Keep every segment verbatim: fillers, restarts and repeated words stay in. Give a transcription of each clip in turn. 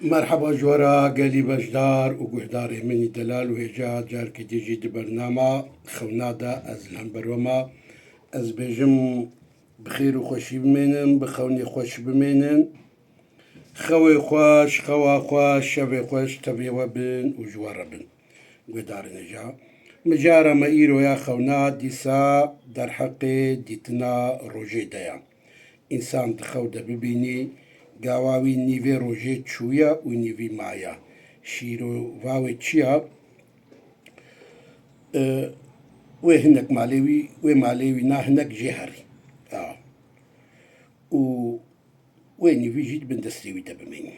Merheba ji we re gelî beşdar û guhdarê min î delal û hêja, carkê dî jî di bernama xewna de ez li hember we me. Ez bêjim bi xêr û xweşî bimênin, bi xewnê xweş bimênin. Xewê xweş, xewa xweş, şevê xweş tevê we bin û ji we re bin. Guhdarên hêja. Mijara me îro ya xewna dîsa derheqê dîtina rojê de ye. Însan di xew de bibînî, gawa wî nîvê rojê çûye û nîvî maye. Şîrova wê çi ya? E, wê hinek malê wî, wê malê wî na hinek jê herî. A. Û wê nîvî jî di bin destê wî de bimînî.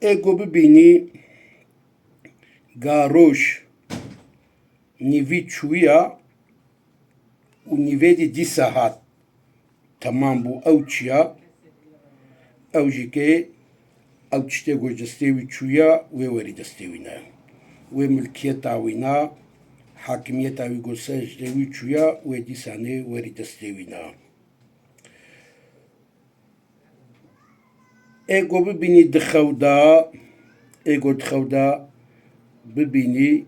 Ê ku bibînî, ga roj nîvî çûya û nîvê dî dîsa hat temam bû, ew çiya? Ew jî kê ew tiştê ku ji destê wî çûya, wê werî destê wî ne. Wê milkiyeta wî na, hakimiyeta wî ku ser ji wî çûya, wê dîsanê werî destê wî ne. Ê ku bibînî di xew de, ê ku di xew de bibînî,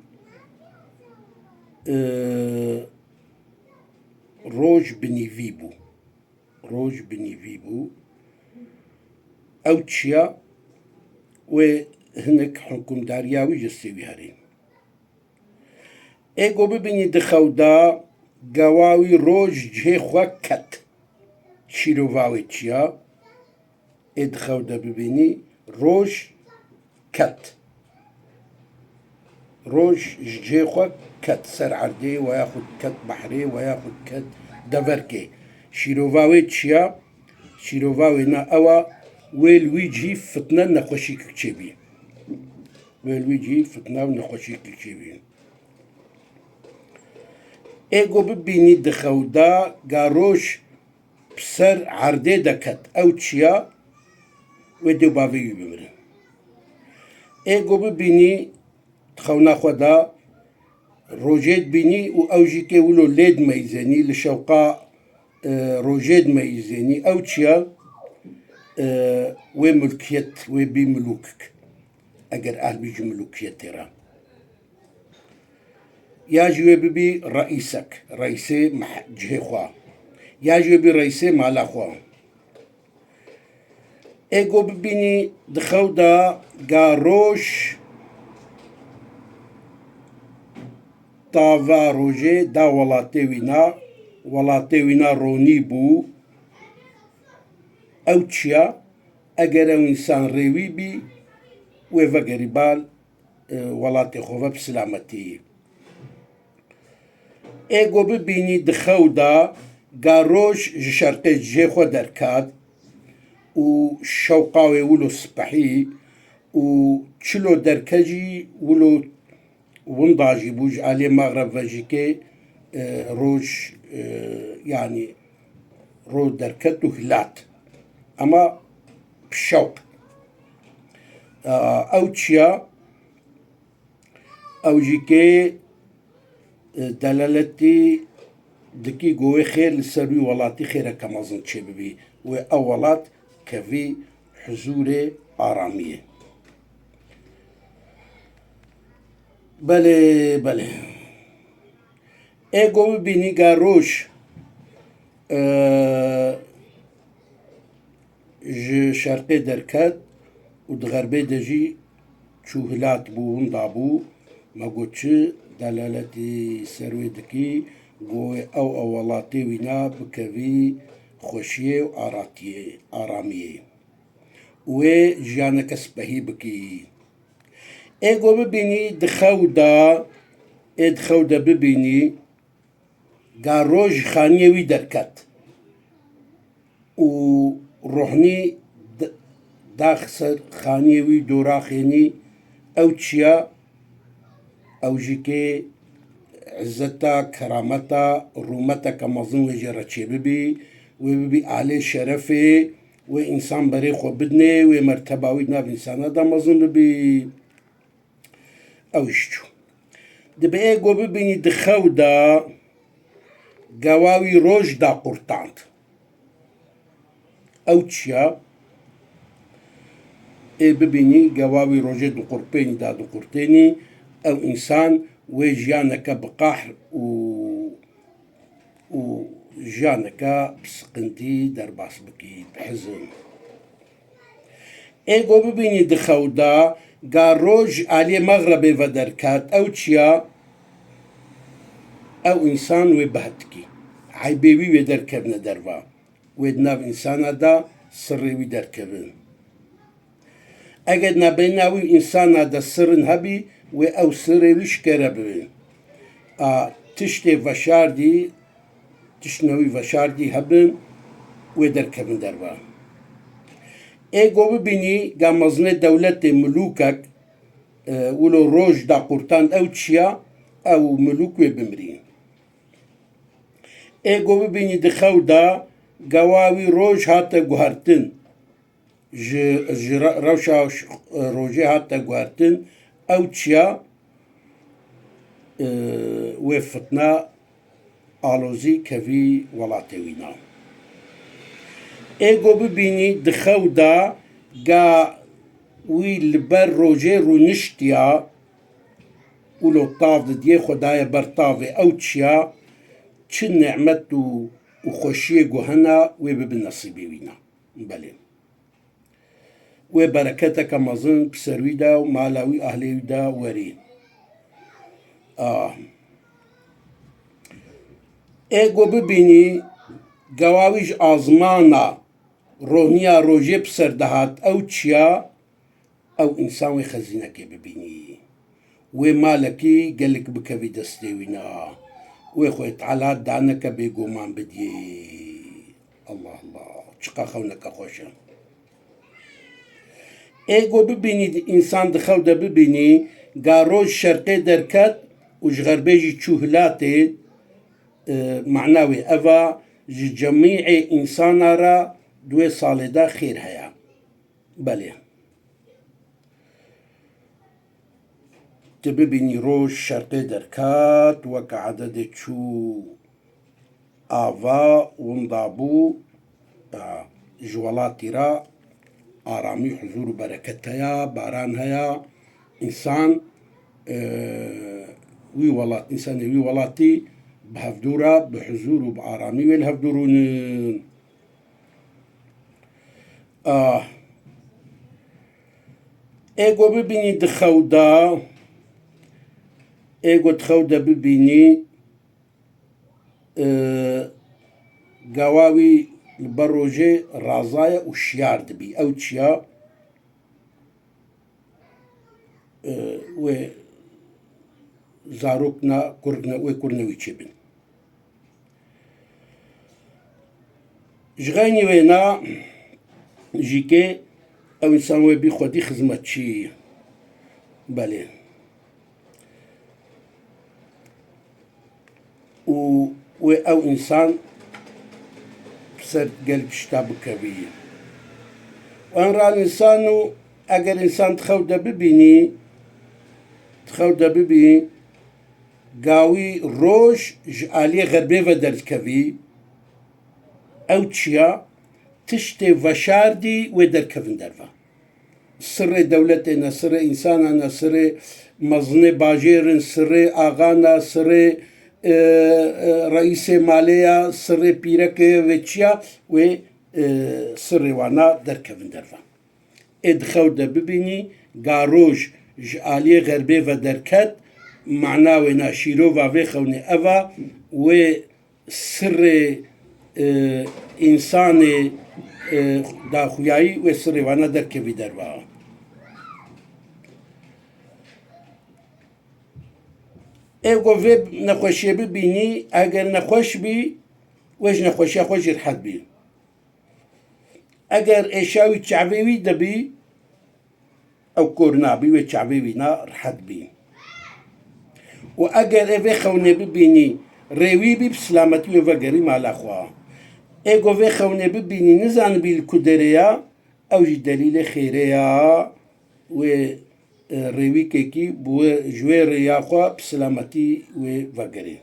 e, roj bi nîvî bû. Roj bi nîvî bû. Ew çiya? Wê hinek hikûmdariya wî ji destê wî herî. Ê ku bibînî di xew de, gawa wî roj cihê xwe ket. Şîrova wê çiya? Ê di xew de bibînî, roj ket. Roj ji cihê xwe ket ser erdê, we yaxud ket behrê, we yaxud ket deverkê. Şîrova wê çiya? Şîrova wê na ew a, wê li wî cihî fitne, nexweşîkik çêbî. Wê li wî cihî fitne û nexweşîkik çêbî. Ê ku bibînî di xew de, ga roj bi ser erdê de ket, ew çiya? Wê dê û bavê wî bimirin. Ê ku bibînî di xewna xwe de, rojê dibînî û ew jî kê wilo lê dimeyzênî, li şewqa, e, rojê dimeyzênî, ew çiya? E, wê milkiyet, wê bî milûkik. Eger ehl bî ji milûkiyetê re. Ya jî wê bibî reîsek, reîsê meh-, cihê xwe. Ya jî wê bî reîsê mala xwe. Ê ku bibînî di xew de, ga roj tava rojê da welatê wî na, welatê wî na ronî bû. Ew çiya? Eger ew însan rêwî bî, wê vegerî bal, e, welatê xwe ve bi silametî. Ê ku bibînî di xew de, ga roj ji şerqê cihê xwe derket û şewqa wê wilo sipehî û çilo derke jî wilo winda jî bû, ji aliyê Mexreb ve jî kê, e, roj, e, yanî roj derket û hilat. Ema bi şewq. E, ew çiya? Ew jî kê, e, delaletî dikî ku wê xêr li ser wî welatî xêreke mezin çêbibî. Wê ew welat kevî huzûrê aramiyê. Belê, belê. Ê ku bibînî ga roj, e, ji şerqê derket û di xerbê de jî çû hilat bû, winda bû, me got çi delaletî ser wê dikî, ku ew, ew welatê wîna bikevî xweşiyê û aratiyê, aramiyê. Wê jiyaneke spehî bikî. Ê ku bibînî di xew de, ê di xew de bibînî, ga roj ji xaniyê wî derket û rohnî d-, dax ser xaniyê wî dora xênî, ew çiya? Ew jî kê izzeta, kerameta, rûmeteke mezin wê jê re çêbibî, wê bibî alê şerefê, wê însan berê xwe bidinê, wê merteba wî di nav însana de mezin bibî. Ew jî çû. Dibe ê ku bibînî di xew de, gawa wî roj daqurtand. Ew çiya? Ê bibînî, gewa wî rojê diqurpênî da diqurtênî, ew însan wê jiyaneke bi qahr û, û jiyaneke bi siqintî derbas bikî, bi hizin. Ê go bibînî di xew de, ga roj ji aliyê mexrebê ve derket, ew çiya, ew însan wê behtikî. Eybê wî wê derkevine derva. Wê di nav însana de sirrê wî derkevin. Eger nabeyna wî û însana de sirrin hebî, wê ew sirrê wî şikere bibin. A tiştê veşardî, tiştine wî veşardî hebin, wê derkevin derva. Ê go bibînî, ga mezinê dewletê milûkek, e, wilo roj da qurtand ew çiya, ew milûk wê bimirî. Ê go bibînî di xew de, gewa wî roj hate guhertin. Ji, ji re-, rewşa ş-, rojê hate guhertin, ew çiya, e, wê fitne alozî kevî welatê wîna. Ê go bibînî di xew de, ga wî li ber rojê rûniştiya, wilo tav didiyê, xwe daye ber tavê, ew çiya, çi nîmet û, û xweşiyê ku hene, wê bibe nesîbê wîna. Belê. Wê bereketeke mezin bi ser wî de û mala wî, ahlê wî de werî. Ah. Ê ku bibînî, gewa wî ji azmana roniya rojê bi ser dihat, ew çiya, ew însan wê xezînekê bibînî. Wê malekî gelek bikevî destê wîna. Wê Xwedê Teala daneke bêguman bidiyê. Allah Allah, çiqa xewneke xweş e. Ê ku bibînî, însan di xew de bibînî, ga roj şerqê derket û ji xerbê jî çû hilatê, e, mana wê ev a, ji cemîê însana re di wê salê de xêr heye. Belê. Tu bibînî roj şerqê derket, weke ededê çû ava, winda bû, e, ji welatî re aramî, huzûr û bereket heye, baran heye, însan, e, wî welat, însanê wî welatî bi hevdû re, bi huzûr û bi aramî wê li hevdû rûnin. Ah. Ê ku bibînî di xew de, ê ku di xew de bibînî, e, gawa wî li ber rojê razaye û şiyar dibî. Ew çiya, e, wê zarokna kurne, wê kurne wî çêbin. Ji xeynî wêna jî ke ew însan wê bî xwedî xizmetçî. Belê. Û wê ew însan bi ser gelek tişta bikevî. Û enran însan û eger însan di xew de bibînî, di xew de bibî, gawî roj ji aliyê xerbê ve derdikevî, ew çiya tiştê veşardî wê derkevin derve. Sirrê dewletê ne, sirrê însana ne, sirrê mezinê bajêr in, sirrê axa ne, sirrê, e, e, reîsê malê ya, sirrê pîrekê vê çiya wê, e, sirrê wana derkevin derve. Ê di xew de bibînî, ga roj ji aliyê xerbê ve derket, mana wêna şîrova vê xewnê ev a, wê sirrê, e, însanê, e, daxuyayî wê sirrê wana derkevî derva. Ê ku vê nexweşiyê bibînî, eger nexweş bî, wê ji nexweşiya xwe jî rihet bî. Eger êşa wî çavê wî de bî, ew kor nabî, wê çavê wî na rihet bî. Û eger ê vê xewnê bibînî, rê wî bî, bi silametî wê vegerî mala xwe. Ê ku vê xewnê bibînî, nizanibî li ku derê ya, ew jî delîlê xêrê ya, wê, e, rêwîkekî bi wê, ji wê rêya xwe bi silametî wê vegerê.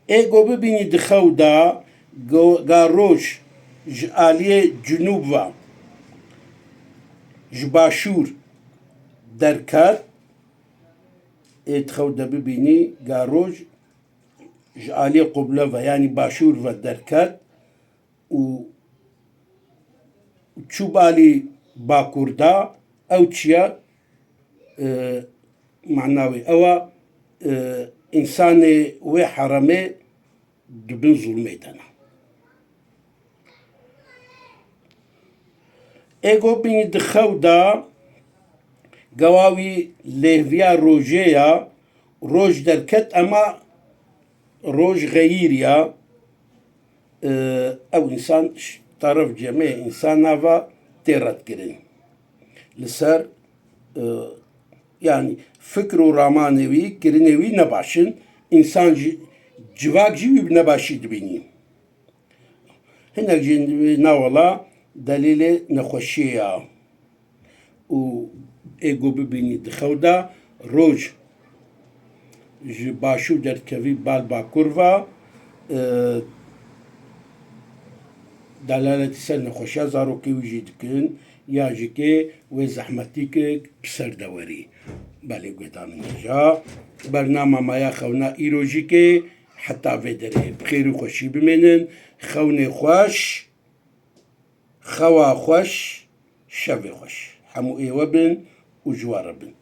Ê ku bibînî di xew de, go-, ga roj ji aliyê cinûb ve, Ji başûr derket, ê di xew de bibînî, ga roj ji aliyê qubla ve, yanî başûr ve derket û çû balî bakur da, ew çiya, e, mana wê ew a, e, însanê wê heremê di bin zulmê de ne. Ê go bînî di xew de, gewa wî lêhviya rojê ya, roj derket, ema roj xeyîr ya, e, ew însan ji teref cemê însana ve tê redkirin. Li ser, e, yanî fikr û ramanê wî, kirinê wî ne baş in. Însan jî, civak jî wî bi nebaşî dibînî. Hinek jî na wela delîlê nexweşiyê ya. Û ê ku bibînî di xew de roj ji başûr derdikevî bal bakur ve, e, delaletî ser nexweşiya zarokê wî jî dikin, ya jî ke wê zehmetî ke bi ser de werî. Belê guhdarên hêja, bernama me ya xewna îro jî ke heta vê derê bi xêr û xweşî bimênin. Xewnê xweş, xewa xweş, şevê xweş. Hemû ê we bin û ji we re bin.